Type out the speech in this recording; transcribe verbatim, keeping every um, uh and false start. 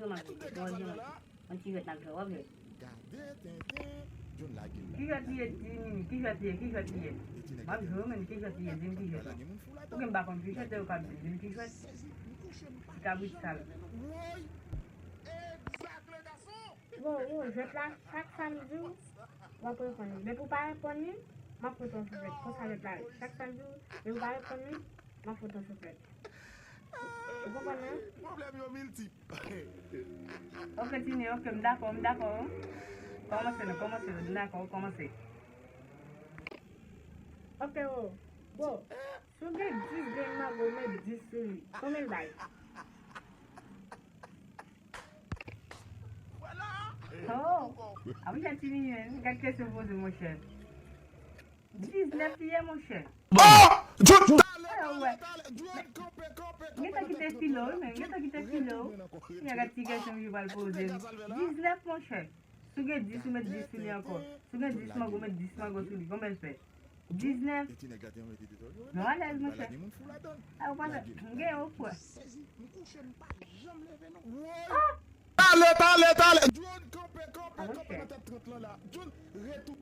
Yon ti jwèt n ap jwe, w ap jwe. Ki jwèt li ye, di Nini, ki jwèt li ye, ki jwèt li ye? M ap jwe, men ki jwèt li ye, di m ki jwèt li ye. Oubyen m pa konn ki jwèt, lè yo ka di m, di m ki jwèt. Ti kabrit sal. Wo, wo, jwèt la, chak sa m di w, w ap reponn li. Depi w pa reponn li, m ap fout yon souflèt. Konsa jwèt la ye. Chak sa m di w, depi w pa reponn li, m ap fout yon souflèt. Ou konprann, non? Pwoblèm yo miltip. Ok, Tini, ok, m dakò, m dakò. Kòmanse non, kòmanse non, m dakò, kòmanse. Ok, wo. Wo, si w gen dis grenn mango, w met dis sou li. Konbyen l bay? Oh, a monchè Tini, men, gad kesyon poze, monchè. Diznèf li ye, monchè. Oh! Jun, talè, talè, talè. Jun, kanpe, kanpe, kanpe. Gentan kite file w, wi, men. Gentan kite file w. Gade ti kesyon m pral poze. Diznèf, monchè. Si w gen dis, ou met dis sou li ankò. Si w gen dis mango, ou met dis mango sou li. Konbyen l fè? Diznèf. Non, alèz, monchè. A, ou pa fè. M gen yon frè. Talè, talè, talè. Jun, kanpe, kanpe, kanpe nan tèt trant lan la. Jun, retou-